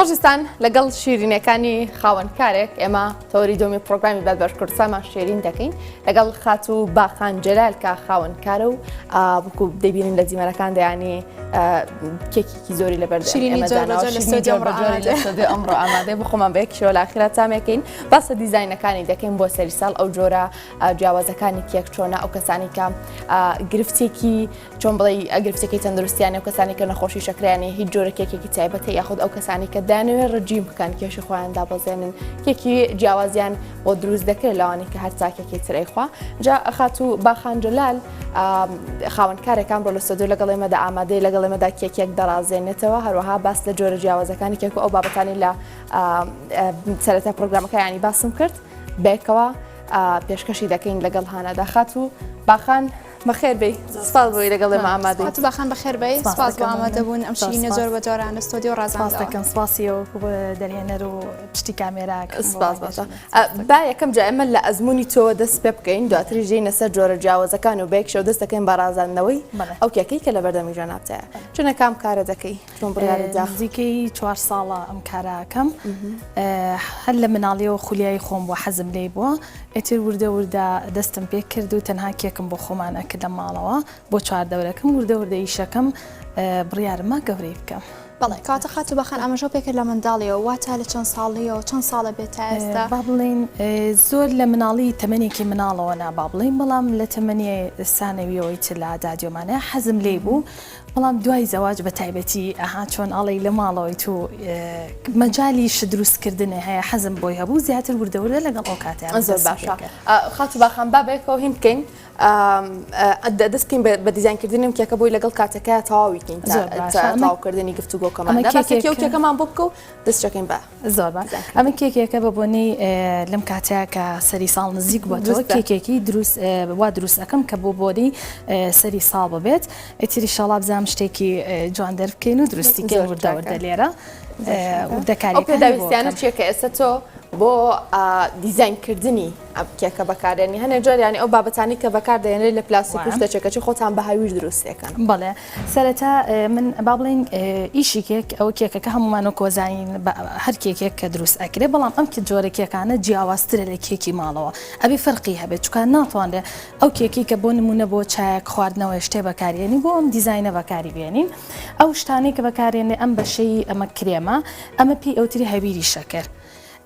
خۆشستان لەگەڵ شیرینەکانی خاوەنکارێک ئێمە تەوەری دۆمی پرۆگرامی بەر بەش کوردستانمان شێرین دەکەین لەگەڵ خاتوو باخان جەلال کە خاوەنکارە و وەکو دەبینین لە دیمەنەکان دەیانی کێکێکی زۆری لەبەر شیرینی جۆر بە جۆر لە ستۆدیۆ ئەمڕۆ ئامادەیە. ستۆدیۆ ئەمڕۆ ئامادەیە بۆ خۆمان بە یەک شێوە لە ئاخیرا تامێکین باسە دیزاینەکانی دەکەین بۆ سەری ساڵ ئەو جۆرە جیاوازەکانی کێک چۆنە ئەو کەسانی کە گرفتێکی چۆن بڵێی گرفتەکەی تەندروستیانە و کەسانی کە نەخۆشی شەکرەیان هەیە هیچ جۆرە کێکێکی تایبەت هەیە یاخود ئەو کەسانی کە دەیانەوێت ڕجیم بکەن کێشی خۆیان دابەزێنن کێکی جیاوازیان بۆ دروست دەکرێت لەوانی کە هەر تاکێکی ترەیخوا جا خاتوو باخان جەلال خاوەن کارێکان بۆ لە ستۆدیۆ لەگەڵ ئێمەدا ئامادەی لەگەڵ ئێمەدا کێکێک دەڕازێنێتەوە هەروەها باس لە جۆرە جیاوازەکانی کێک و ئەو بابەتانی لە سەرەتا پرۆگرامەکە ینی باسم کرد بەیەکەوە پێشکەشی دەکەین لەگەڵ هانادا خاتوو باخان بەخێر بێی سپاس بۆی لەگەڵ ئێمە ئامادەی. خاتوو باخان بەخێر بێی سپاس بۆ ئامادەبوون ئەم شیرینە جۆر بە جۆرانە ستۆدیۆ ڕازاندەوە. سپاس دەکەم سپاسی دەرهێنەر و پشتی کامێراکەم. سپاس باشە با یەکەم جا ئێمە لە ئەزموونی تۆوە دەست پێ بکەین دواتریش دێینە سەر جۆرە جیاوازەکان و بەیەک شێوە دەست دەکەین بە ڕازاندنەوەی ئەو کێکەی کە لەبەردەمی جەنابتایە چونە کام کارە دەکەی؟ چۆن بڕیارت دا؟ نزیکەی چوار ساڵە ئەم کارە ئەکەم هەر لە مناڵیەوە خولیای خۆم بووە حەزم لێی بووە ئیتر وردە وردە دەستم پێ کرد و تەنها کێکم بۆ خۆمان ئەکرد لە ماڵەوە بۆ چواردەورەکەم وردە وردە ئیشەکەم بڕیارم ما گەورەی بکەم. بەڵێ کەواتە خاتوو باخان ئاماژەو پێکرد لە منداڵیەوە واتە لە چەند ساڵیەوە چەند ساڵە بێت تا ئێستا؟ با بڵێین زۆر لە مناڵی تەمەنێکی مناڵەوە نا با بڵێین بەڵام لە تەمەنی سانەویەوە ئیتر لە دادیۆمانە حەزم لێی بوو بەڵام دوای زەواج بە تایبەتی ئەها چۆن ئەڵێی لە ماڵەوەی تو مەجالی شت دروست کردنێ هەیە حەزم بۆی هەبوو زیاتر وردە وردە لەگەڵ ئەو کاتەیان زۆر باشە خاتوو باخان با بەیەکەوە هین بکەین دەست بکەین بە دیزاین کردنی ئەم کێکە بۆی لەگەڵ کاتەکە تەواوی کەین تەواوکردنی گفتوگۆکەمان کێکەکەمان کێکەمان بۆ بکە و دەست چەکەین بە زۆر باش ئەمە کێکێکە بە بۆنەی لەم کاتەیە کە سەری ساڵ نزیک بۆتەوە کێکێکی دروست وا دروست ئەەکەم کە بۆ بۆنەی سەری ساڵ ببێت ئیتری شەڵا بزانام شتێکی جوان دەربکەین و دروستی کەین وردە وردە لێرە وردەکاری پێداویستیانە چیە کە ئێستا تۆ بۆ دیزاینکردنی ئەم کێکە بەکاردێنی هەنێ جار یانی ئەو بابەتانی کە بەکاردێنرێت لە پلاستیک و شتە چێکەچی خۆتان بە هاویر دروستێکن. بەڵێ سەرەتا من با بڵێین ئیشی کێک ئەوە کێکەکە هەمومان وەکۆ زانین هەر کێکێک کە دروست ئەکرێ بەڵام ئەم جۆرە کێکانە جیاوازترە لە کێکی ماڵەوە ئەبێ فەرقی هەبێت چکار ناتوانرێ ئەو کێکی کە بۆ نمونە بۆ چایەک خواردنەوەی شتێ بەکارێنی بۆ ئەم دیزینە بەکاری بێنین ئەو شتانەی کە بەکارێنێ ئەم بەشەی ئەمە کرێمە ئەمە پێی ئەوتری هەویری شەکر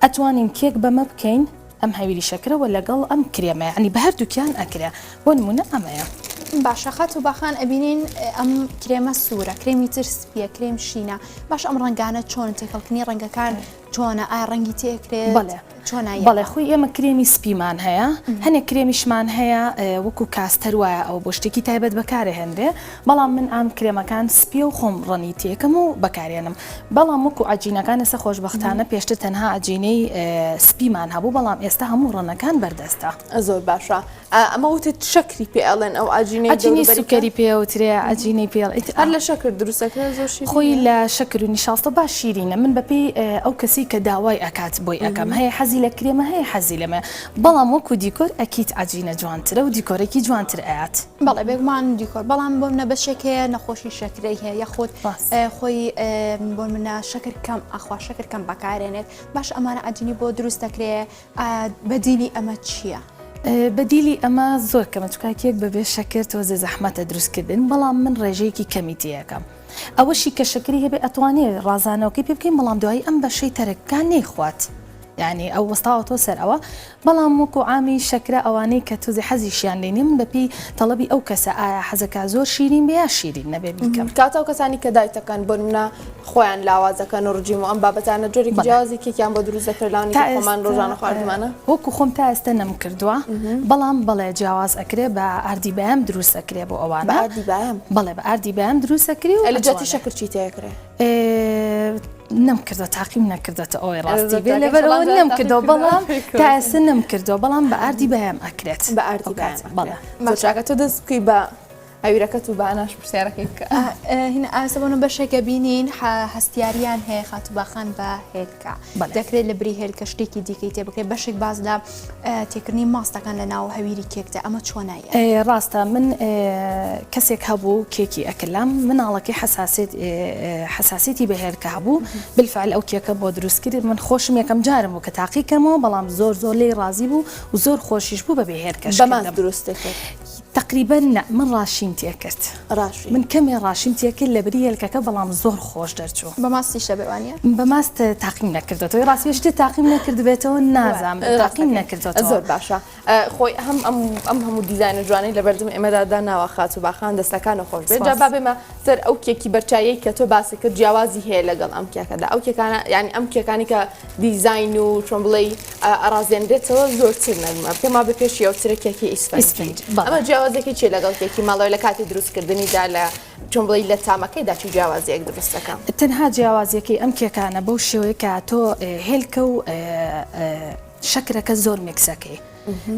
ئەتوانین کێک بەمە بکەین ئەم هەویری شەکرە وە لەگەڵ ئەم کرێمە یەعنی بە هەردووکیان ئەکرێ بۆ نمونە ئەمەیە. باشە خاتوو باخان ئەبینین ئەم کرێمە سوورە کرێمی تر سپیە کرێم شینە باشە ئەم ڕەنگانە چۆن تێکەڵکردنی ڕەنگەکان چۆنە ئایا ڕەنگی تێکرێت بەڵێ چۆنە بەڵێ خۆی ئێمە کرێمی سپیمان هەیە هەنێک کرێمیشمان هەیە وەکو کاستەر وایە ئەوە بۆ شتێکی تایبەت بەکارەهێنرێ بەڵام من ئام کرێمەکان سپیە و خۆم ڕەنی تێکەم و بەکارێنم بەڵام وەکو عەجینەکان ئێستا خۆشبەختانە پێشتر تەنها عەجینەی سپیمان هەبوو بەڵام ئێستا هەموو ڕەنەکان بەردەستە. زۆر باشە ئەمە وتت شەکری پێ ئەڵێن ئەو عەجینەی عەجینەی سوکەری پێ ئەوترێ عەجینەی پێ ئەڵێن هەر لە شەکر دروست ئەکرێ زۆر شیرینە خۆی لە شەکر و نیشاستە باش شیرینە من بەپێی ئەو کەسەی کە داوای ئەکات بۆی ئەکەم هەیە حەزی لە کرێمە هەیە حەزی لەمە بەڵام وەکو دیکۆر ئەکید عەجینە جوانترە و دیکۆرێکی جوانتر ئەیات. بەڵێ بێگومان دیکۆر بەڵام بۆ منە بەشێک هەیە نەخۆشی شەکرەی هەیە یاخود خۆی بۆ منە شەکر کەم ئەخوا شەکر کەم بەکارێنێت باش ئەمانە عەجینی بۆ دروست دەکرێ بەدیلی ئەمە چییە؟ بەدیلی ئەمە زۆر کەمە چکا کێک بەبێ شەکر تۆزێ زەحمەتە دروستکردن بەڵام من ڕێژەیەکی کەمی تێەکەم ئەوەشی کە شەکری هەبێ ئەتوانێ ڕازانەوەکەی پێ بکەین بەڵام دوایی ئەم بەشەی تەرک بکات نەیخوات. یانی ئەو وەستاوەتەوە سەر ئەوە بەڵام وەکو عامی شەکرە ئەوانەی کە تۆزێ حەزیشیان لێ نیە من بەپێی تەڵەبی ئەو کەسە ئایا حەزەکا زۆر شیرین بێ یا شیرین نەبێ بیکەم. کاتە ئەو کەسانی کە دایتەکەن بۆ نمونە خۆیان لاوازەکەن و ڕجیم و ئەم بابەتانە جۆرێکی جیاوازی کێکیان بۆ دروست دەکرێت لەوانەی تا کە خۆمان ئێستا ڕۆژانە خواردومانە؟ وەکو خۆم تا ئێستا نەمکردووە بەڵام بەڵێ جیاواز ئەکرێ بە ئاردی بایەم دروست ئەکرێ بۆ بە ئەوانە ئاردی بایەم؟ بەڵێ بە ئاردی بایەم دروست ئەکرێ و ئەی لە جیاتی ئەتوانێ. شەکر چی تێ ئەکرێ؟ نەم کردوە تاقیم نەکردەتە ئەوەی ڕاستی بێ لەبەرەوە نەم کردەوە بەڵام تا ئێستا نەم کردەوە بەڵام بە ئاردی بەیام ئەکرێت بە ئاردی بەیام بەڵێ زۆر چاکە تۆ دەست بکەی بە. هەویرەکەت و باناش پرسیارەکەی بکە. هینە ئاسە بۆنە بەشێکە بینین هەستیاریان هەیە خاتوو باخان بە هێلکە دەکرێت لە بری هێلکە شتێکی دیکەی تێ بکرێت بەشێک باز لە تێکردنی ماستەکان لە ناو هەویری کێکدا ئەمە چۆنایە؟ ڕاستە من کەسێک هەبوو کێکی ئەکلام مناڵەکەی حساسێت حساسێتی بە هێلکە هەبوو بالفعل ئەو کێکە بۆ دروست کرد من خۆشم یەکەم جارم بوو کە تاقیکەمەوە بەڵام زۆر زۆر لێی ڕازی بوو و زۆر خۆشیش بوو بەبێ هێلکەش بە ماست دروست کرد. تەقریبەن نا من ڕاشیم تێکرد. ڕاشی. من کەمێ ڕاشیم تێکرد لەبری هێلکەکە بەڵام زۆر خۆش دەرچوو. بە ماستیش دەبێ وانیە؟ بە ماست تاقیم نەکردۆتەوە ڕاستی شتێ تاقیم نەکردبێتەوە نازانم تاقیم نەکردۆتەوە. زۆر باشە خۆی هەم ئەم ئەم هەموو دیزاینە جوانەی لەبەردەم ئێمەدا داناوە خاتوو باخان دەستەکانت خۆش بێت جا با بێمە سەر ئەو کێکی بەرچایەی کە تۆ باست کرد جیاوازی هەیە لەگەڵ ئەم کێکەدا ئەو کێکانە یانی ئەم کێکانی کە دیزاین و چۆن بڵێی ئەڕازێنرێتەوە زۆرتر نەرمە پێم وابێ پێشی ئەو ترە کێکی ئیسفەنج ئەمە جیاوازێکی چیە لەگەڵ کێکی ماڵەوە لە کاتی دروستکردنیدا لە چۆن بڵێی لە تامەکەیدا چی جیاوازیەک دروست دەکا؟ تەنها جیاوازیەکەی ئەم کێکانە بەو شێوەیە کە تۆ هێلکە و شەکرەکە زۆر میکسەکەی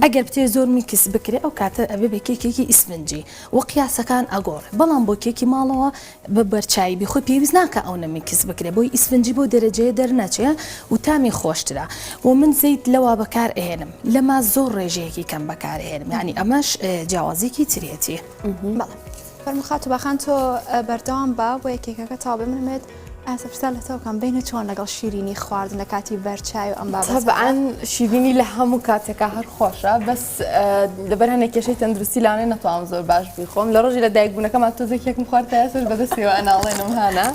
ئەگەر بتێ زۆر میکس بکرێ ئەو کاتە ئەبێ بە کێکێکی ئیسفنجی و قیاسەکان ئەگۆڕێ بەڵام بۆ کێکی ماڵەوە بە بەرچایی بی خۆی پێویست ناکا ئەونە میکس بکرێ بۆی ئیسفنجی بەو دەرەجەیە دەرنەچێ و تامی خۆشترە و من زەیت لەوا بەکار ئەهێنم لەما زۆر ڕێژەیەکی کەم بەکار ئەهێنم یانی ئەمەش جیاوازیەکی ترێتی. بەڵێ فەرموو خاتوو باخان تۆ بەردەوام بە بۆ یەکێکەکە تەواو بێ من ئەمەوێت ئاسە پرسیار لە تۆ بکەم بینە چۆن لەگەڵ شیرینی خواردن لە کاتی بەرچای و ئەم بابەتانە؟ تەبعەن شیرینی لە هەموو کاتێکا هەر خۆشە بەس لەبەر هەنێک کێشەی تەندروستی لەوانەیە نەتوانم زۆر باش بیخۆم لە ڕۆژی لە دایکبوونەکەما تۆزێک کێکم خوارد تا ئێستاش بەدەستیەوە ئەناڵێنم هانا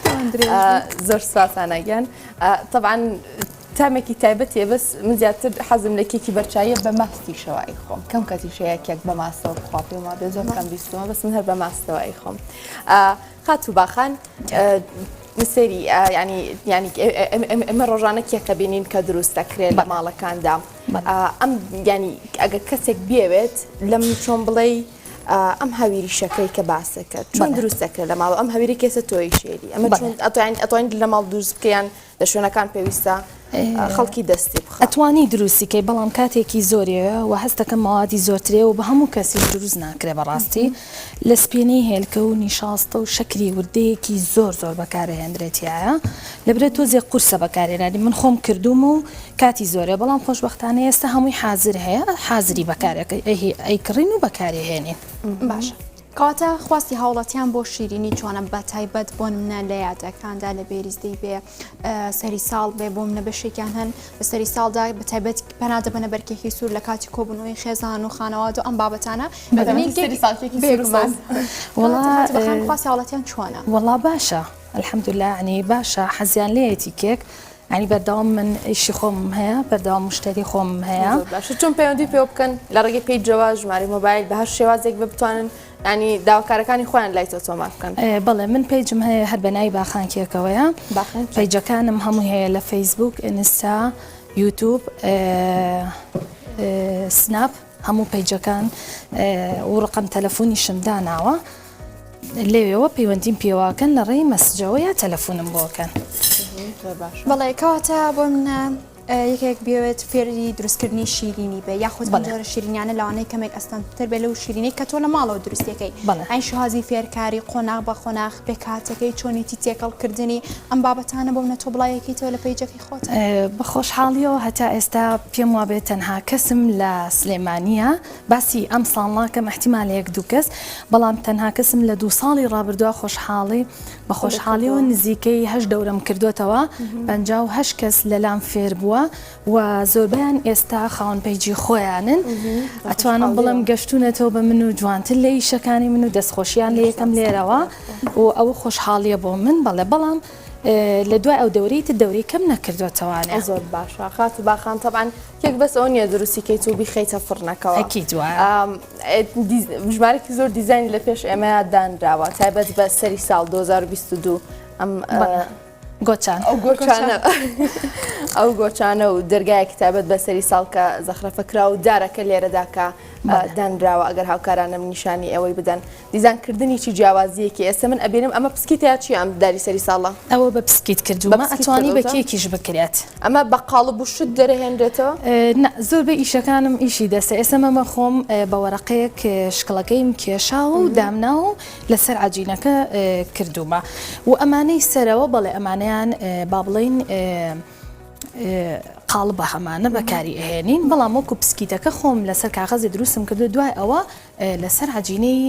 زۆر سوپاس هانا گیان تەبعەن تامێکی تایبەتیە بەس من زیاتر حەزم لە کێکی بەرچاییە بە ماستیشەوە ئەیخۆم کەم کەسیش هەیە کێک بە ماستەوە بخوا پێم وابێ زۆر کەم بیستومە بەس من هەر بە ماستەوە ئەیخۆم خاتوو باخان سەیری ینی ینی ئێمە ڕۆژانە کێکە بینین کە دروست دەکرێت لە ماڵەکاندا ئەم ینی ئەگەر کەسێک بێوێت لەم چۆن بڵێ ئەم هەویری شەکرەی کە باسە کرد چۆن دروست دەکرێت لە ماڵ ئەم هەویری کێسە تۆی شێری ئەمە چۆن ئەتوانین ئەتوانین لە ماڵ دروست بکەیان لە شوێنەکان پێویستە خەڵکی دەستی بخا. ئەتوانی دروستی کەی بەڵام کاتێکی زۆریەوێ وە هەستەکەم مەوادی زۆرترێ و بە هەموو کەسیش دروست ناکرێ بەڕاستی لە سپێنەی هێلکە و نیشاستە و شەکری وردەیەکی زۆر زۆر بەکارەهێندرێ تیایا لەبرێ تۆزێک قورسە بەکارهێنانی من خۆم کردوومە و کاتی زۆرێ بەڵام خۆشبەختانە ئێستا هەمووی حازر هەیە حازری بەکارەکەی ئەیکڕین و بەکارێهێنین. باشە کەواتە خواستی هاوڵاتیان بۆ شیرینی چۆنە بە تایبەت بۆ نمونە لە یادەکاندا لە بێریزدەی بێ سەری ساڵ بێ بۆ منە بەشێکیان هەن لە سەری ساڵدا بە تایبەت پەنا دەبەنە بەر کێکی سوور لە کاتی کۆبوونەوەی خێزان و خانەوادە و ئەم بابەتانە خواستی هاوڵاتیان چۆنە؟ وەڵا باشە الحمدللە یعنی باشە حەزیان لێیەتی کێک یعنی بەردەوام من ئیشی خۆمم هەیە بەردەوام مشتری خۆمم هەیە باشە چۆن پەیوەندی پێوە بکەن لە ڕێگەی page ەوە ژمارەی مۆبایل بە هەر شێوازێک بە بتوانن ینی داواکارەکانی خۆیان لای تۆ تۆمار بکەن بەڵێ من page م هەیە هەر بە ناوی باخان کێکەوەیە page ەکانم هەموو هەیە لە فەیسبوک ئینستا یوتوب سناپ هەموو page ەکان و ڕقم تەلەفۆنیشم داناوە لەوێوە پەیوەندیم پێوەکەن لە ڕێی message ەوە یا تەلەفۆنم بۆکەن. بەڵێ کەواتە بۆ منە یەکێک بێوێت فێری دروستکردنی شیرینی بێ یاخود بەم جۆرە شیرینیانە لەوانەیە کەمێک ئەستەمتر بێ لەو شیرینەی کە تۆ لە ماڵەوە دروستیەکەی ئەی شێوازی فێرکاری قۆناغ بە قۆناغ پێکهاتەکەی چۆنیتی تێکەڵکردنی ئەم بابەتانە بۆ منە تۆ بڵاویەکەیتەوە لە page ەکەی خۆت؟ بە خۆشحاڵیەوە هەتا ئێستا پێم وابێت تەنها کەسم لە سلێمانیە باسی ئەم ساڵ ناکەم ئیحتیمالە یەک دوو کەس بەڵام تەنها کەسم لە دوو ساڵی ڕابردووە خۆشحاڵی بە خۆشحاڵیەوە نزیکەی هەشت دەورەم کردوتەوە 58 کەس لەلام فێر بووە و زۆربیان ئێستا خاوەن page ی خۆیانن ئەتوانم بڵێم گەشتونەتەوە بە من و جوانتر لە ئیشەکانی من و دەستخۆشیان لە یەکەم لێرەوە و ئەوە خۆشحاڵیە بۆ من بەڵێ بەڵام لە دوای ئەو دەورەی تر دەورەی کەم نەکردوەتەوانێ. زۆر باشە خاتوو باخان تەبعەن کێک بەس ئەوە نییە دروستی کەیت و بیخەیتە فڕنەکەوە ئەکید وایە. ژمارەکی زۆر دیزاین لە پێش ئێمەیا دانراوە تایبەت بە سەری ساڵ 2022 ئەم. گۆچان. ئەو گۆچانە ئەو گۆچانە و دەرگایەکی تایبەت بە سەری ساڵ کە زەخرەفە کرا و دارەکە لێرەدا کە دانراوە ئەگەر هاوکارانم نیشانی ئەوەی بدەن دیزانکردنی چی جیاوازیەکی ئێستا من ئەبینم ئەمە پسکیتە یا چی ئەم داری سەری ساڵە؟ ئەوە بە پسکیت کردوومە ئەتوانی بە کێکیش بکرێت. ئەمە بە قاڵب و شت دەرەهێنرێتەوە؟ نا زۆربەی ئیشەکانم ئیشی دەستە ئێستا مەمە خۆم بە وەرەقەیەک شکڵەکەیم کێشاوە و دامناوە و لەسەر عەجینەکە کردوومە و ئەمانەی سەرەوە بەڵێ ئەمانەیان با بڵێین قاڵبە هەمانە بەکاری ئەهێنین بەڵام وەکو پسکیتەکە خۆم لەسەر کاغەزی دروستم کردو دوای ئەوە لەسەر عەجینەی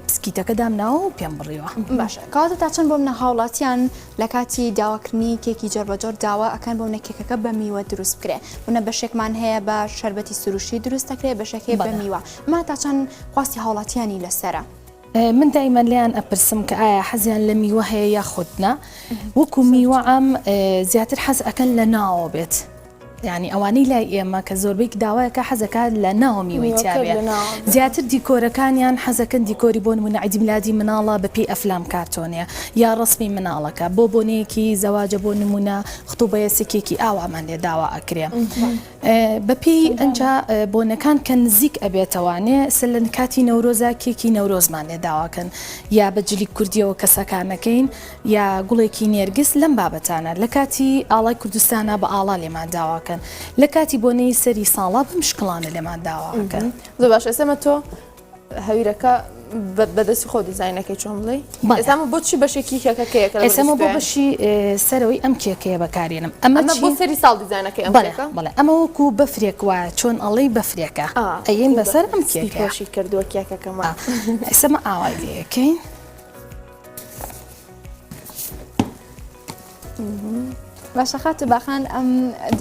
پسکیتەکە دامناوە و پێم بڕیوە. باشە کەواتە تا چەند بۆ منە هاوڵاتیان لە کاتی داواکردنی کێکی جۆر بە جۆر داوا ئەکەن بۆ منە کێکەکە بە میوە دروست بکرێ بونە بەشێکمان هەیە بە شەربەتی سروشتی دروست دەکرێ بەشێک هەیە بە میوە ئەمە تا چەند خواستی هاوڵاتیانی لەسەرە؟ من دایمەن لێیان ئەپرسم کە ئایا حەزیان لە میوە هەیە یاخود نا وەکو میوە عام زیاتر حەز ئەکەن لە ناوە بێت یعنی ئەوانەی لای ئێمە کە زۆربەی داوایەکە حەزەکات لە ناوە میوەی تیاێ زیاتر دیکۆرەکانیان حەزەکەن دیکۆری بۆ نمونە عیدی میلادی مناڵە بە پێی ئەفلام کارتۆنیە یا ڕسمی مناڵەکە بۆ بۆنەیەکی زەواجە بۆ نمونە خطوبەیە سکێکی ئاوامان لێ داوا ئەکرێ. بەپێی ئەنجا بۆنەکان کە نزیک ئەبێتەوانێ سە لە کاتی نەورۆزا کێکی نەورۆزمان لێ داواکەن یا بە جلی کوردیەوە کەسەکانەکەین یا گوڵێکی نێرگس لەم بابەتانە لە کاتی ئاڵای کوردستانە بە ئاڵا لێمان داواکەن لە کاتی بۆنەی سەری ساڵا بەم شکڵانە لێمان داواکەن. زۆر باشە ئێستا تۆ هەویرەکە بەدەستی خۆ دیزاینەکەی چۆن بڵێ ئێستا بۆچی بەشێکی کێکەکەیە کە ئێستا بۆ بەشی سەرەوەی ئەم کێکەیە بەکارێنم ئەمە بۆ سەری ساڵ دیزاینەکەی ئەم کێکە بەڵێ ئەمە وەکو بەفرێک وایە چۆن ئەڵێی بەفرێکە ئەیەین بەسەر ئەم کێکە پۆشی کردووە کێکەکەمە ئێستا مە ئاوای لێ ئەکەین. باشە خاتوو باخان ئەم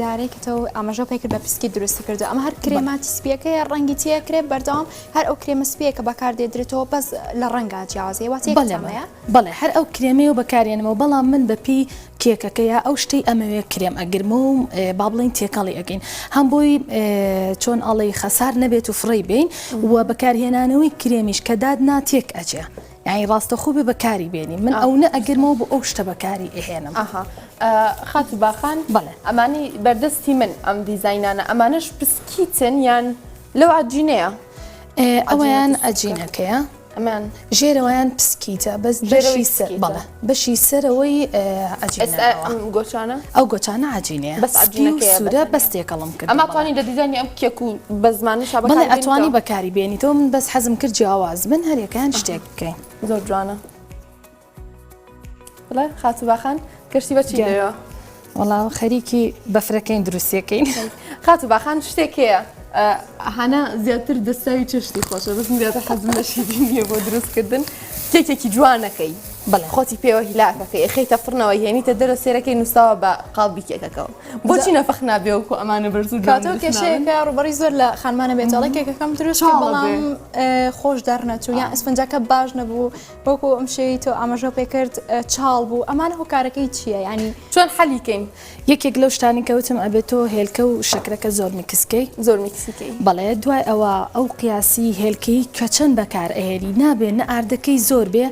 دارەی کە تۆ ئاماژە پێ کرد بە پسکی دروستی کردو ئەمە هەر کرێماتی سپیەکەیە ڕەنگی تێکرێ بەردەوام هەر ئەو کرێمە سپیە کە بەکاردێدرێتەوە بەس لە ڕەنگا جیاوازەیە واتە یەک تامەیە؟ بەڵێ هەر ئەو کرێمەیە و بەکارێنمەوە بەڵام من بەپێی کێکەکەیە ئەو شتەی ئەمەوێ کرێم ئەگرمەوە و با بڵێین تێکەڵی ئەکەین هەم بۆی چۆن ئەڵێی خەسار نەبێت و فڕێی بێین و بەکارهێنانەوەی کرێمیش کە دادنا تێک ئەچێ یانی ڕاستەخۆ بێ بەکاری بێنی من ئەونە ئەگرمەوە بۆ ئەو شتە بەکاری ئەهێنم. ئەها خاتوو باخان بەڵێ. ئەمانەی بەردەستی من ئەم دیزاینانە ئەمانەش پسکیتن یان لەو عەجینەیە؟ ئەوەیان عەجینەکەیە. ئەمان ژێرەوەیان پسکیتە بەس بەشی سەر بەڵێ بەشی سەرەوەی عەجینە گۆچانە ئەو گۆچانە عەجینەیە بەس عەجینەکەیە سوورە بەس تێکەڵم کرد ئەمە توانی لە دیزاینی ئەم کێک و بە زمانیشا بەڵێ ئەتوانی بەکاری بێنیتەوە من بەس حەزم کرد جیاواز بن هەریەکەیان شتێک بکەین زۆر جوانە بڵێ خاتوو باخان کەشتی بە چی دەوێ وەڵا خەریکی بەفرەکەین دروستیەکەین خاتوو باخان شتێک هەیە هانا زیاتر دەستاوی چێشتی خۆشە بەس من زیاتر حەزم لە شیرینیە بۆ دروستکردن کێکێکی جوانەکەی بەڵێ خۆتی پێوە هیلاکەکەی ئەخەیتە فڕنەوە هێنیتە دەرە سێرەکەی نووساوە بە قاڵبی کێکەکەوە بۆچی نەفخ نابێ وەکو ئەمانە بەرز و کاتۆ کێشەیەکە ڕووبەڕی زۆر لە خانمانە بێت ئەڵێ کێکەکەم دروست کرد بەڵام خۆش دەرنەچوو یان ئیسفنجەکە باش نەبوو وەکو ئەم شێوی تۆ ئاماژە پێ کرد چاڵ بوو ئەمانە هۆکارەکەی چییە ینی چۆن حەلی کەین؟ یەکێک لەو شتانی کە وتم ئەبێت تۆ هێلکە و شەکرەکە زۆر میکس کەی زۆر میکسی کەی بەڵێ دوای ئەوە ئەو قیاسی هێلکەی کە چەند بەکار ئەهێنی نابێ نە ئاردەکەی زۆر بێ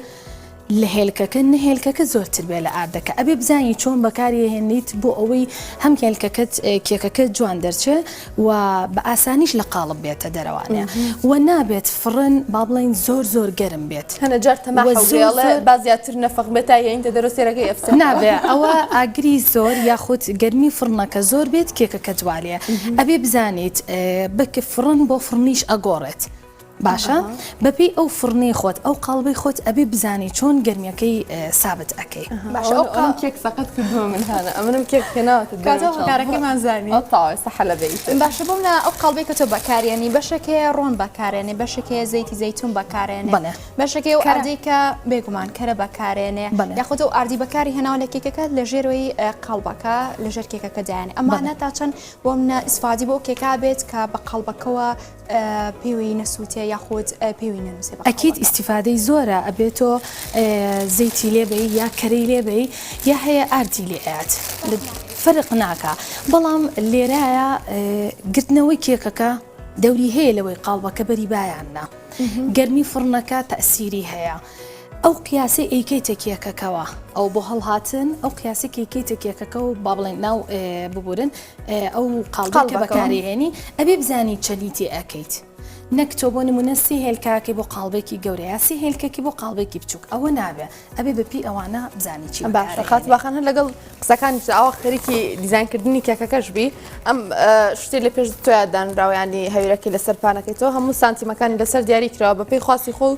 لە هێلکەکە نە هێلکەکە زۆرتر بێ لە ئاردەکە ئەبێ بزانی چۆن بەکاری هێنیت بۆ ئەوەی هەم هێلکەکەت کێکەکە جوان دەرچێ و بە ئاسانیش لە قاڵب بێتە دەرەوانێ و نابێت فڕن با بڵێین زۆر زۆر گەرم بێت هەنە جار تەماحە و گێڵێ با زیاتر نەفخ بێت تا یەینتە دەرۆ سێرەکەی ئەفسێتەوە. نابێ ئەوە ئاگری زۆر یاخود گەرمی فڕنەکە زۆر بێت کێکەکەت والێ ئەبێ بزانیت بک فڕن بۆ فڕنیش ئەگۆڕێت باشە بەپێی ئەو فڕنەی خۆت ئەو قاڵبەی خۆت ئەبێ بزانی چۆن گەرمیەکەی سابت ئەکەی. باشە ئەو قا کێک سەقەت کردووە من هانا ئەمنم کێک هێناوەتە دەرەوە کاتۆ هۆکارەکەیمان زانی ئەو تەواو ئێستا حەلە بێ ئیتر. باشە بۆ منە ئەو قاڵبەی کە تۆ بەکاریێنی بەشێک هەیە ڕۆن بەکارێنێ بەشێک هەیە زەیتی زەیتون بەکارێنێ بەڵێ. بەشێک هەیە ئەو کەرە. ئاردەی کە بێگومان کەرە بەکارێنێ بەڵێ. یاخود ئەو ئاردی بەکاری هێناوە لە کێکەکە لە ژێرەوەی قاڵبەکە لە ژێر کێکەکە دایانێ ئەمانە بەڵێ. تا چەند بۆ منە ئیسفادی بۆ ئەو کێکە بێت کە بە قاڵبەکەوە پێوەی نەسووتێ یاخود پێوەی نەنووسێ بە ئەکید قاڵبەکە. ئیستیفادەی زۆرە ئەبێ تۆ زەیتی لێ بەی یا کەرەی لێ بەی یا هەیە ئاردی لێ ئەیات فەرق ناکا بەڵام لێرایە گرتنەوەی کێکەکە دەوری هەیە لەوەی قاڵبەکە بەری با یان نا گەرمی فڕنەکە تەئسیری هەیە. ئەو قیاسەی ئەیکەیتە کێکەکەوە ئەو بۆ هەڵهاتن ئەو قیاسی کە ئەیکەیتە کێکەکە و با بڵێن ناو ببورن ئەو قاڵبەکە قاڵبەکەوە. بەکارێنی ئەبێ بزانی چەندی تێ ئەکەیت نەک تۆ بۆ نمونە سێ هێلکاکەی بۆ قاڵبێکی گەورە یا سێ هێلکەکی بۆ قاڵبێکی بچووک ئەوە نابێ ئەبێ بەپێی ئەوانە بزانی چی باشە خاتوو باخان هەر لەگەڵ قسەکانیشدا ئاوا خەریکی دیزاینکردنی کێکەکەش بی ئەم شتێ لە پێش تۆیا دانراوە ینی هەویرەکەی لەسەر پانەکەی تۆ هەموو سانتیمەکانی لەسەر دیاری کراوە بەپێی خواستی خۆ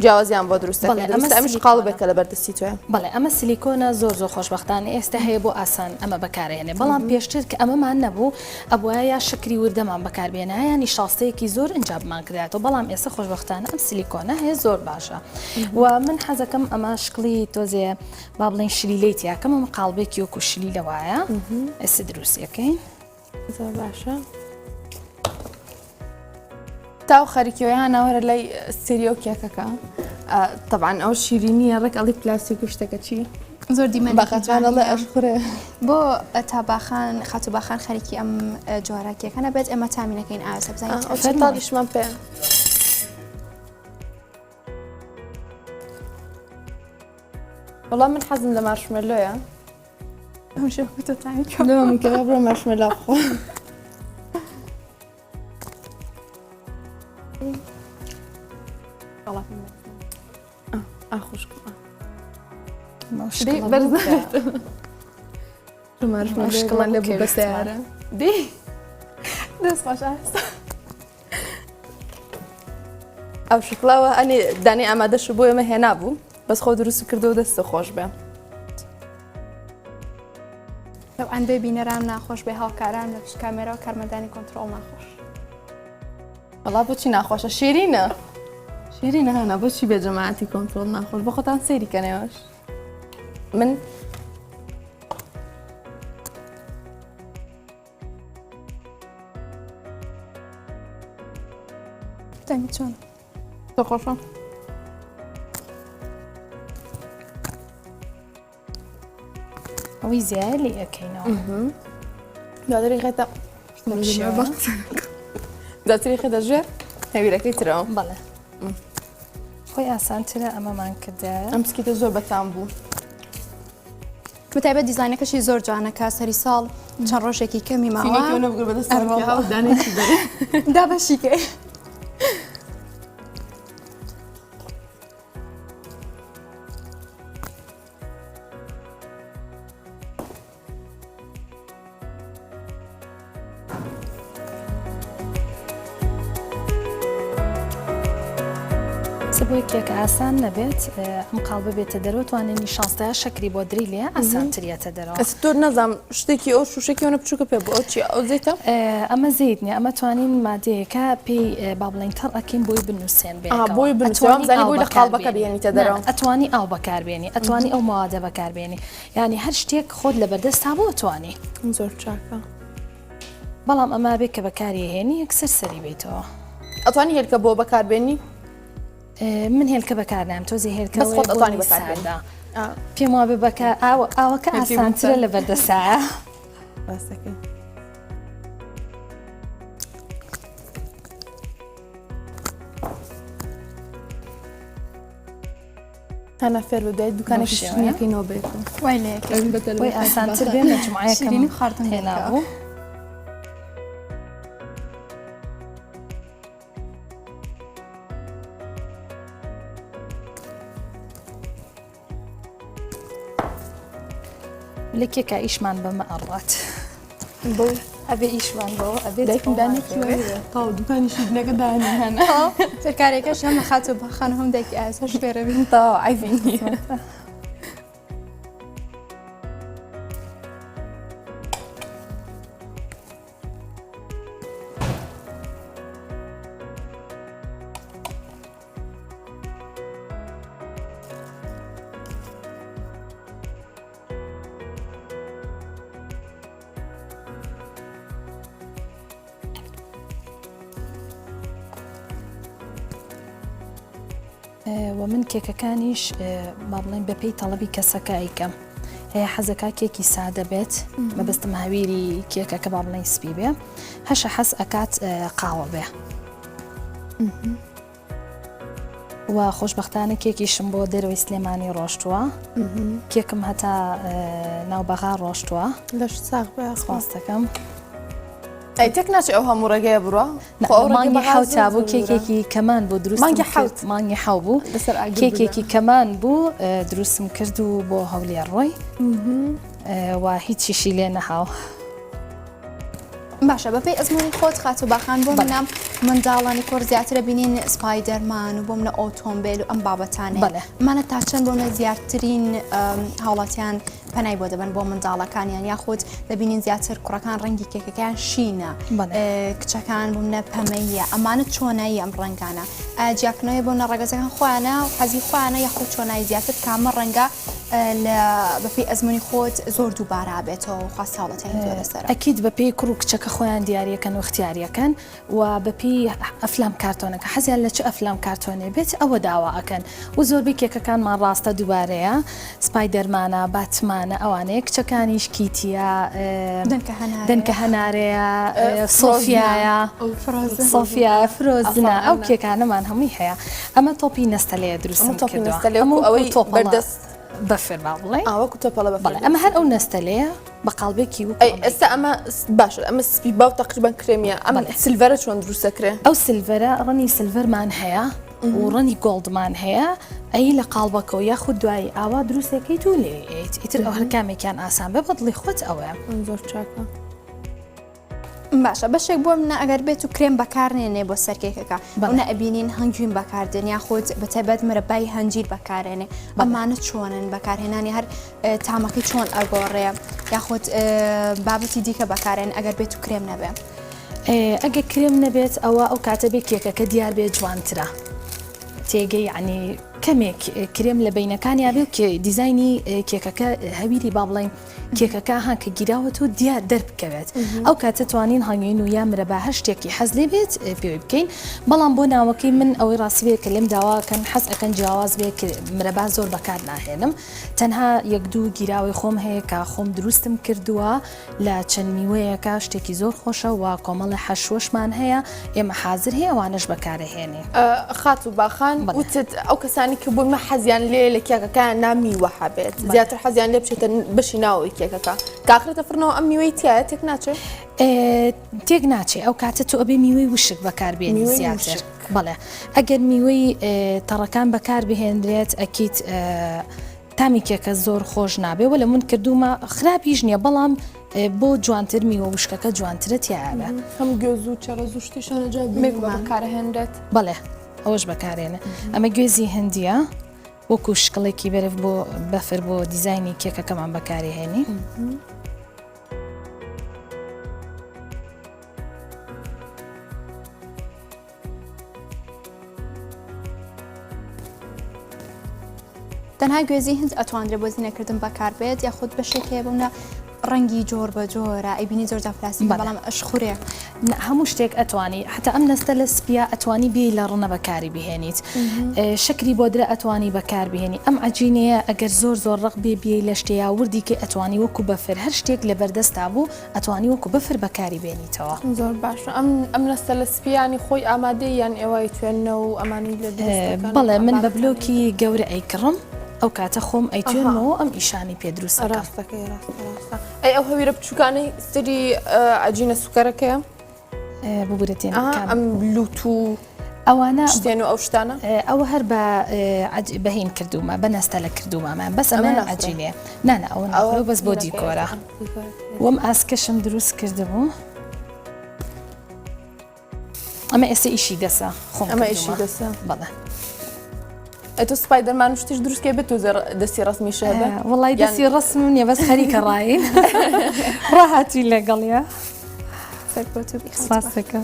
جیاوازیان بۆ دروست بەڵێ، دەکەی ئەمە دروستە ئەمیش سلیکۆنە. قاڵبێکە لەبەر دەستی تۆیە. بەڵێ ئەمە سلیکۆنە زۆر زۆر خۆشبەختانە ئێستا هەیە بۆ ئاسان ئەمە بەکارئەهێنێ بەڵام پێشتر کە ئەمەمان نەبوو ئەبوایە یا شەکری وردەمان بەکاربێنایە یا نیشاستەیەکی زۆر ئینجا بمانکردایەتەوە بەڵام ئێستا خۆشبەختانە ئەم سلیکۆنە هەیە زۆر باشە و من حەزەکەم ئەمە شکڵی تۆزێ با بڵێین شلیلەی تیاکەم ئەمە قاڵبێکی وەکو شلیلە وایە ئێستا دروستیەکەین. زۆر باشە. تاو خەریکیەوەی هانا وەرە لای سریۆ کێکەکە تەبعەن ئەو شیرینیە ڕێک ئەڵی پلاستیک و شتەکە چی زۆر دیمەن بەخەتوانەڵێ ئەشخورێ بۆ تاباخان خاتوباخان خەریکی ئەم جۆرە کێکەنە بێت ئێمە تامینەکەین ئاوسە بزانین تاڵیشمان پێ وەڵام من حەزم لە مارشمێلۆیە بڕۆ مارشمێلۆ بخۆ مارشمێلۆمان لێ بوو بە سەیارە دەی دەست خۆش ئاستا ئەو شکڵەوە ئەنی دانی ئامادەش بۆ ئێمە هێنابوو بەس خۆ دروست کردو دەست خۆش بێ. تەبعەن بێ بینەران ناخۆش بێ هاوکاران لە پشت کامێرا و کارمەندانی کۆنترۆڵ ناخۆش. وەڵا بۆچی ناخۆشە شیرینە شیرینە هانا بۆچی بێ جەماعەتی کۆنترۆڵ ناخۆش بۆ خۆتان سەیری کەنەوەش من تامی چۆن زۆر خۆشە ئەوەی زیایە لێ ئەکەینەوە دواتری خێتە دواتری خێتە ژێر هەویرەکەی ترەوە بەڵێ خۆی ئاسانترە ئەمەمان کردایە ئەم پسکیتە زۆر بەتام بوو بەتایبەت دیزاینەکەشی زۆر جوانە کە سەری ساڵ چەند ڕۆژێکی کەمی ماوە دابەشیکەی. سە بۆی کێکە ئاسان نەبێت ئەم قاڵبە بێتە دەرەوە توانێ نیشاستەیە شەکری بۆ دری لێ ئاسانتریەتە دەرەوە ئەس تۆ نازانم شتێکی ئەو شوشەکی ئەوە بچووکە پێ بۆ ئەو چیە ئەو زەیتە؟ ئەمە زەیت نیە ئەمە توانین مادەیەکە پێی با بڵێین تەڕ ئەکەین بۆی بنووسێن بێ بۆی بنووسێن زانی بۆی لە قاڵبەکە بهێنیتە دەرەوە ئەتوانی ئاو بەکاربێنی ئەتوانی ئەو مەوادە بەکاربێنی یانی هەر شتێک خۆت لەبەردەستا بوو ئەتوانی. زۆر چاکە. بەڵام ئەمە بێ کە بەکاری هێنی یەکسەر سەری بیتەوە. ئەتوانی هێلکە بۆ بەکاربێنی؟ من هێلکە بەکارنام تۆزی هێلکە بەس خۆت ئەتوانی بەکاربێنی. پێم وابێ بەکار ئاوەکە ئاسانترە لە بەردەسایە. ڕاستەکەی. هەنا فێر بە دوای دوکانێکی شیرینیەکەینەوە بێتەوە. وای لێ یەکەم. بۆی ئاسانتر بێ لە جومعەیەکەم شیرینی خواردن هێنابوو. لە کێکا ئیشمان بەمە ئەڕوات. بۆ ئەبێ ئیشمان بەوە ئەبێ دایکم دانێکی وایە تاو دوکانی شیرینەکە دانێ هەنا فێرکارێکەش هەم خاتوو باخان هەم دایکی ئاسەش فێرە بین تەواو عەیبی نییە. و من کێکەکانیش با بڵێن بەپێی تەڵەبی کەسەکە ئەیکەم هەیە حەزەکا کێکی سادە بێت مەبەستم هەویری کێکەکە با بڵێن سپی بێ هەشە حەز ئەکات قاوە بێ. و خۆشبەختانە کێکیشم بۆ دەرەوەی سلێمانی ڕۆشتووە کێکم هەتا ناو بەغا ڕۆشتووە لەش ساغ بێ سپاس دەکەم. ئەی تێک ناچێ ئەو هەموو ڕێگەیە بڕوا؟ خۆ ئەو مانگی حەوتا بوو کێکێکی کەمان بوو دروست مانگی حەوت مانگی حەو بوو لەسەر ئاگر کێکێکی کەمان بوو دروستم کرد و بۆ هەولێر ڕۆی و هیچیشی لێ نەهاو. باشە بەپێی ئەزمموی خۆت خاتو باخان بۆ منە منداڵانی کوڕ زیاترە بینین سپایدەرمان و بۆ منە ئۆتۆمبیل و ئەم بابەتانە مانە تا چەند بۆ منە زیاترین هاوڵاتیان پەنای بۆ دەبەن بۆ منداڵەکانیان یاخود دەبینین زیاتر کوڕەکان ڕەنگی کێکەکەیان شینە کچەکان بۆ منە پەمەیە ئەمانە چۆنایی ئەم ڕەنگانە جیاکردنەوەی بۆ نە ڕەگەزەکان خۆیانە و حەزی خۆیانە یاخود چۆنایی زیاتر کامە ڕەنگە لە بەپێی ئەزمموی خۆت زۆر دووبارە بێتەوە خواست هاوڵاتیانی زۆر لەسەر ئەکید بەپێی کوڕ و کچەکە خۆیان دیاریەکەن و اختیاریەکەن و بەپێی ئەفلام کارتۆنەکە حەزیان لە چ ئەفلام کارتۆنێ بێت ئەوە داوا ئەکەن و زۆربەی کێکەکانمان ڕاستە دووبارەیە سپایدەرمانە باتمانە ئەوانەیە کچەکانیش کیتیە دەنکە هەنارەیە سۆفیایە سۆفیا فرۆزنە ئەو کێکانەمان هەمووی هەیە ئەمە تۆپی نەستەلەیە دروستم کردووە ئەوەی تۆپ بەردەست بەفر با بڵێ وەکو تۆپەڵە بەفر ئەمە هەر ئەو نەستەلەیە بە قاڵبێکی وەکو ئەی ئێستا ئەمە باشە ئەمە سپی باو تقریبا کرێمیە ئەمە silver ە چۆن دروست دەکرێ ئەو silver ە ڕەنی silver مان هەیە و ڕەنی gold مان هەیە ئەی لە قاڵبەکەەوە یاخود دوایی ئاوا دروستەکەیت و لێ ئیتر ئەو هەر کامێکیان ئاسان بێ بەدڵی خۆت ئەوەیە زۆر چاکە. باشە بەشێک بۆ منە ئەگەر بێت و کرێم بەکارنێنێ بۆ سەر کێکەکە بەونە ئەبینین هەنگوین بەکاردێن یاخود بەتایبەت مرەبای هەنجیر بەکارێنێ ئەمانە چۆنن بەکارهێنانی هەر تامەکەی چۆن ئەگۆڕێ یاخود بابەتی دیکە بەکارێن ئەگەر بێت و کرێم نەبێ. ئەگە کرێم نەبێت ئەوە ئەو کاتە بێ کێکەکە دیار بێ جوانترە تێگەی یعنی کەمێک کرێم لە بینەکانیا بێ و دیزایانی کێکەکە هەویری با بڵین کێکەکە ها کە گیراوەتەوە دیار دەربکەوێت ئەو کاتە توانین هەنگوین و یا مرەبا هەر شتێکی حەز لێ بێت پێوەی بکەین بەڵام بۆ ناوەکەی من ئەوەی ڕاستی بێت کە لێم داواکەن حەز ئەکەن جیاواز بێ مرەبا زۆر بەکار ناهێنم تەنها یەک دوو گیراوەی خۆم هەیە کە خۆم دروستم کردووە لە چەند میوەیەکە شتێکی زۆر خۆشە و کۆمەڵە حەشوەشمان هەیە ئێمە حازر هەیە ئەوانەش بەکارەهێنین. خاتوو باخان وتت ئەو کەسانی کە بۆ مە حەزیان لێ لە کێکەکەیان نا میوە هەبێت زیاتر حەزیان لێ بچێتە بەشی ناوەوەی کێکەکە کاخرێتە فڕنەوە ئەم میوەی تایە تێک ناچێت تێک ناچێ ئەو کاتە تۆ ئەبێ میوەی وشک بەکاربێنی زیاتر بەڵێ ئەگەر میوەی تەڕەکان بەکار بهێنرێت ئەکیت تامی کێکە زۆر خۆش نابێ وە لە من کردومە خراپیش نییە بەڵام بۆ جوانتر میوە وشکەکە جوانترە تیاە هەم گوێز و چەرەز و شتیشانە جا بەکارهێنرێت بەڵێ ئەوەش بەکارێنە ئەمە گوێزی هندیە وەکو شکڵێکی بەرف بۆ بەفر بۆ دیزایانی کێکەکەمان بەکارهێنی. تەنها گوێزی هند ئەتواندرێ بۆ زینەکردن بەکاربێت یاخود بەشێک هەیە بۆ منە ڕەنگی جۆر بە جۆرە ئەیبینی زۆر جار پلاستیکە بەڵام ئەشخورێ. هەموو شتێک ئەتوانی حتا ئەم نەستە لە سپیە ئەتوانی بێی لە ڕنە بەکاری بهێنیت شەکری بۆدرە ئەتوانی بەکار بهێنی ئەم عەجینەیە ئەگەر زۆر زۆر ڕەق بێ بێی لە شتێیا وردی کەی ئەتوانی وەکو بەفر هەر شتێک لە بەردەستا بوو ئەتوانی وەکو بەفر بەکاری بێنیتەوە. زۆر باشە ئەم ئەم نەستە لە سپیانی خۆی ئامادەی یان ئێوە ئەیتوێننەوە و ئەمانەی لێ دروست دەکەن؟ بەڵێ من بە بلۆکی گەورە ئەیکڕم ئەو کاتە خۆم ئەیتوێنمەوە ئەم ئیشانەی پێ دروست ئەکەم. ڕاستەکەی ڕاستە ڕاستە ئەی ئەو هەویرە بچووکانەی سری عەجینە سوکەرەکەیە؟ ببورە تێن ئەم لوت و ئەوانە شتێن و ئەو شتانە ئەوە هەر بە بەهین کردومە بە نەستەلە کردومەمان بەس ئەمە عجینێ نانە ئەوە ئەوە بەس بۆ دیکۆرە وەم ئاسکەشم دروست کردبوو ئەمە ئێستا ئیشی دەسە خۆم ئەمە ئیشی دەسە بەڵێ ئەی تۆ سپایدەرمان و شتیش دروست کەی بێت تۆزێ دەستی ڕەسمی شەبە وڵی دەستی ڕەسم نییە بەس خەریکە ڕاین ڕاهاتی لەگەڵە سپاسەکە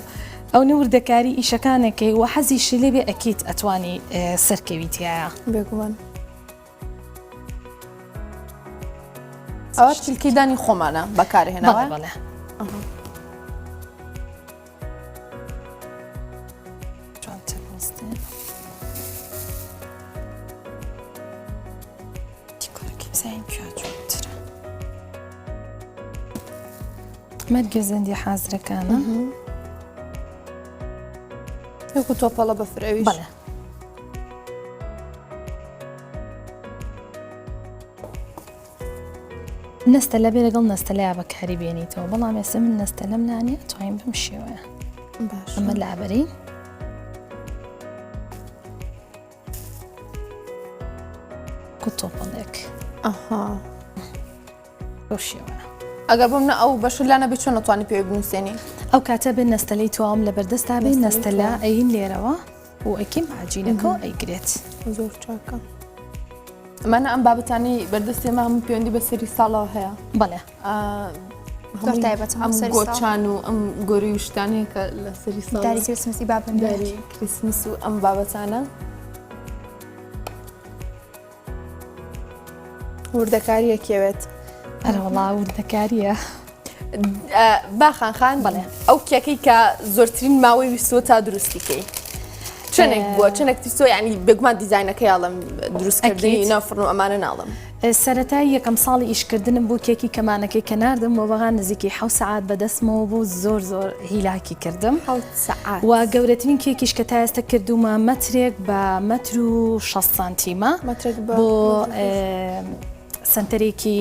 ئەو نوردەکاری ئیشەکانەکەی و حەزیشی لێبێ ئەکیت ئەتوانی سەرکەوی تایە بێگومان ئەوە چلکی دانی خۆمانە بەکارهێناوە بەڵێ جوانتر وەستێ دیکۆرەکەی بزانین کوێ جوانترە مەرگە زەندی حازرەکانە وەکو تۆپەڵە بەفر ئەویش بەڵێ. نەستەلە بێ لەگەڵ نەستەلەیا بەکاری بێنیتەوە بەڵام ئێستا من نەستەلەم لانیە توانین بەم شێوەیە ئەمە لابەرین. کوتۆپەڵێک ئەها بەو شێوەیە. ئەگەر بۆ منە ئەو بەشە لا نەبێت چۆن ئەتوانی پێی بنووسێنی؟ ئەو کاتە بێ نەستەلەی تواوم لەبەردەستا بێ نەستەلە ئەین لێرەوە و ئەکیم بە عەجینەکەوە ئەیگرێت. زۆر چاکە. ئەمانە ئەم بابەتانەی بەردەستی ئێمە هەموو پەیوەندی بە سەری ساڵەوە هەیە. بەڵێ. زۆر تایبەتە ئەم گۆچان و ئەم گۆری و شتانەیە کە لە سەری ساڵ داری کریسمسی بابن داری کریسمس و ئەم بابەتانە. وردەکاریە کێوێت. ئەرەوەڵا وردەکاریە. باخان خان بەڵێ ئەو کێکەی کە زۆرترین ماوەی ویستووە تا دروستی کەی چەندێک بووە چەندێک تیسۆ ینی بێگومان دیزینەکەی ئاڵم دروستکردنی ناوفڕن و ئەمانە ناڵم. سەرەتای یەکەم ساڵی ئیشکردنم بوو کێکی کەمانەکەی کە ناردم بۆ بەغا نزیکەی حەوت سەعات بەدەستمەوە بوو زۆر زۆر هیلاکی کردم و گەورەترین کێکیش کە تا ئێستا کردوومە مەترێک بە مەتر و 60 سانتیمە بۆ سنتەرێکی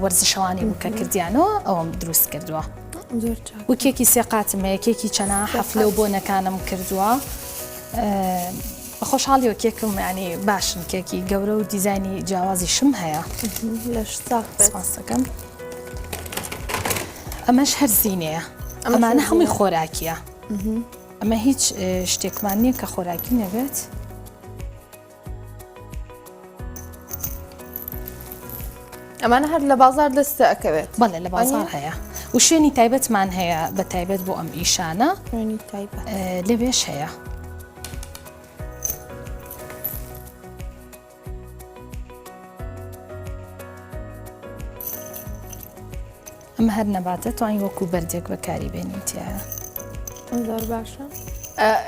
وەرزشەوانی بوو کە کردیانەوە ئەوەم دروست کردووە و کێکی سێ قاتم هەیە کێکی چەنا حەفلە و بۆنەکانم کردووە. بە خۆشحاڵیەوە کێکم یانی باشن کێکی گەورە و دیزاینی جیاوازیشم هەیە لەش ساغ بێت. سپاسەکەم ئەمەش هەر زینەیە ئەمانە هەمووی خۆراکیە ئەمە هیچ شتێکمان نییە کە خۆراکی نەبێت. ئەمانە هەر لە بازار دەست ئەکەوێت بەڵێ لە بازار هەیە و شوێنی تایبەتمان هەیە بە تایبەت بۆ ئەم ئیشانە شوێنی تایبەت لەوێش هەیە. ئەمە هەر نەباتە توانی وەکو بەردێک بەکاری بێنین تایە. زۆر باشە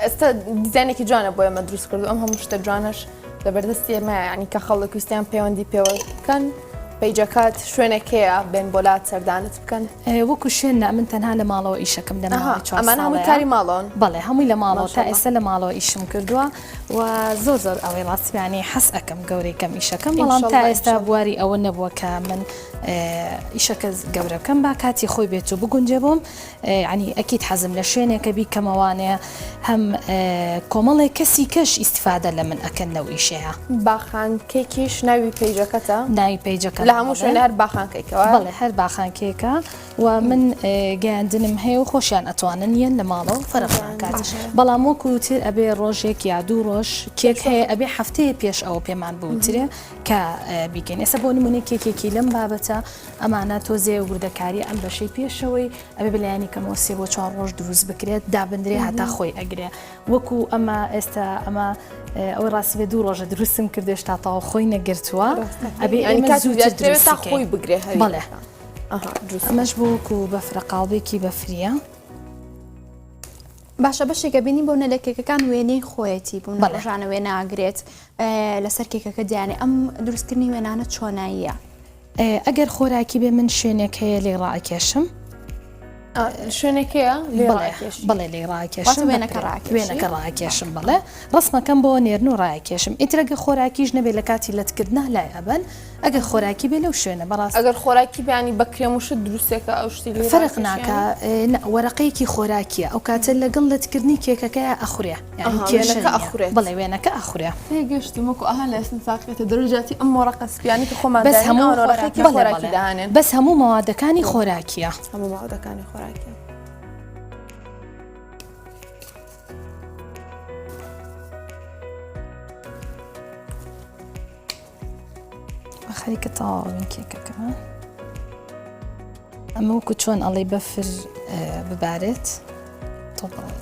ئێستا دیزانێکی جوانە بۆ ئێمە دروست کردو ئەم هەموو شتە جوانەش لە بەردەستی ئێمە ینی کە خەڵک ویستیان پەیوەندی پێوە بکەن page ەکەت شوێنێکەیە بێن بۆ لات سەردانت بکەن وەکو شوێن نا من تەنها لە ماڵەوە ئیشەکەم لە ماوەی چوار ئەمانە هەمووی ساڵەیە. کاری ماڵەوەن بەڵێ هەمووی لە ماڵەوە تا ماشاءاللە. ئێستا لە ماڵەوە ئیشم کردووە و زۆر زۆر ئەوەی ڕاستیانی حەز ئەکەم گەورەی کەم ئیشەکەم بەڵام تا ئینشەڵڵا ئێستا ئینشەڵڵا. بواری ئەوە نەبووە کە من ئیشەکە گەورە بکەم با کاتی خۆی بێت و بگونجێ بۆم یانی ئەکید حەزم لە شوێنێکە بیکەمەوانێ هەم کۆمەڵێک کەسی کەش ئیستفادە لە من ئەکەن لەو ئیشەیە. باخان کێکیش ناوی page ەکەتە؟ ناوی page ەکەمە لە هەموو شوێنێ هەر باخان کێکە وایە؟ بەڵێ هەر باخان کێکە و من گەیاندنم هەیە و خۆشیان ئەتوانن یەن لە ماڵەوە فەرق ناکات بەڵام وەکو تر ئەبێ ڕۆژێک یا دوو ڕۆژ کێک هەیە ئەبێ هەفتەیە پێش ئەوە پێمان بوترێ کە بیکەین ئێستا بۆ نمونە کێکێکی لەم بابەتە ئەمانە تۆزێ وردەکاری ئەم بەشەی پێشەوەی ئەبێ بەلایەنی کەمەوە سێ بۆ چوار ڕۆژ دروست بکرێت دابندرێ هەتا خۆی ئەگرێ وەکو ئەمە ئێستا ئەمە ئەوەی ڕاستی بێ دوو ڕۆژە دروستم کرد هێشتا تەواو خۆی نەگرتووە ئەبێ ئێمە زووتر دروست تا خۆی بگرێ بەڵێ ئەمەش بۆ وەکو بەفرە قاڵبێکی بەفریە. باشە بەشێکە بینی بۆ نە لە کێکەکان وێنەی خۆیەتی بوون ڕۆژانە وێنە ئاگرێت لەسەر کێکەکە دیانێ ئەم دروستکردنی وێنانە چۆناییە؟ ئەگەر خۆراکی بێ من شوێنێک هەیە لێی ڕائەکێشم. شوێنێک هەیە لێی ڕائەکێشی؟ بەڵێ لێی ڕائەکێشم. واتە وێنەکە ڕائەکێشی؟ وێنەکە ڕائەکێشم بەڵێ. ڕەسمەکەم بۆ نێرن و ڕایەکێشم. ئیتر ئەگەر خۆراکیش نەبێ لە کاتی لەتکردنا لای ئەبەن. ئەگەر خۆراکی بێ لەو شوێنە بەڕاست. ئەگەر خۆراکی بێ یانی بە کرێم و شت دروستێکە ئەو شتی لێ فەرق ناکا نا وەرەقەیەکی خۆراکیە ئەو کاتە لەگەڵ لەتکردنی کێکەکەیا ئەخورێ یانی کێشە وێنەکە ئەخورێت. بەڵێ وێنەکە ئەخورێ. تێگەشتم وەکو ئەها لە ئێستا ساقیەتە دەرەجاتی ئەم وەرەقە سپیانەی کە خۆمان بەس داین هەموو ئەوان وەرەقەیەکی بەڵێ خۆراکی بەڵێ دانێن. بەس هەموو مەوادەکانی خۆراکیە. هەموو مەوادەکانی خۆراکیە. خەریکە تەواوین کێکەکەمان ئەمە وەکو چۆن ئەڵێ بەفر ببارێت تۆ بڵێ.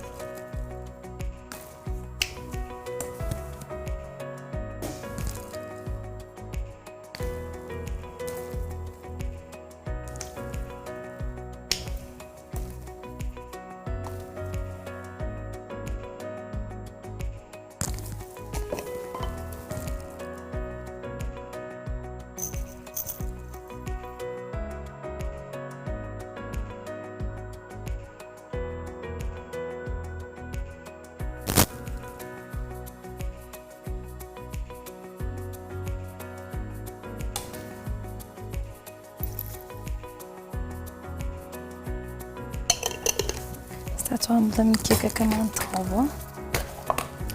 ئەتوانم بڵێم کێکەکەمان تەواو بووە.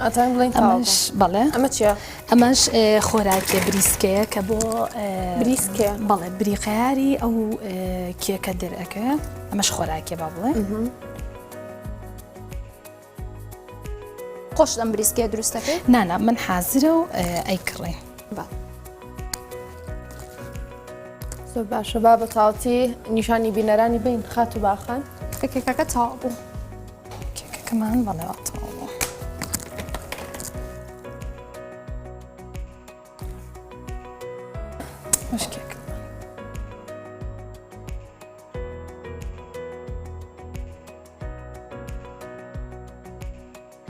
ئەتوانین بڵێین تەواو ئەمەش بەڵێ ئەمە چییە؟ ئەمەش خۆراکێ بریسکەیە کە بۆ بریسکێ بەڵێ بریقەیاری ئەو کێکە دەرەکە ئەمەش خۆراکێ با بڵێ خۆش ئەم بریسکێ دروستەکەی نانا من حازرە و ئەیکڕین با. زۆر باشە با بە تەواوەتی نیشانی بینەرانی بین خاتوو باخان کە کێکەکە تەواو بوو. کێکەکەمان بەڵێ وا تەواو بوو. ئەمەش کێکەمان.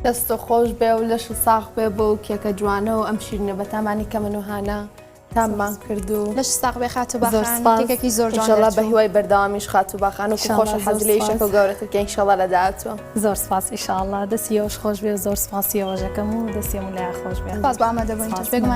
دەستت خۆش بێ و لەشت ساغ بێ بۆ ئەو کێکە جوانە و ئەم شیرینە بەتامانی کە من و هانا تاممان کرد و لەش ساغ بێ خاتوو زۆر باخان سپاس کێکێکی زۆر جوان ئینشەڵا بە دەرچوو. هیوای بەردەوامیش خاتوو باخان و ئینشەڵا خۆشە زۆر حەزی لە سپاس. ئیشەکە و گەورەتر کە ئینشەڵا لە داهاتووە. زۆر سپاس ئیشاڵڵا دەستی ئێوەش خۆش بێ و زۆر سپاسی ئێوەش ئەکەم و دەستی هەموو لایەک خۆش بێ. سپاس بۆ ئامادەبوونتان سپاس. بێگومان.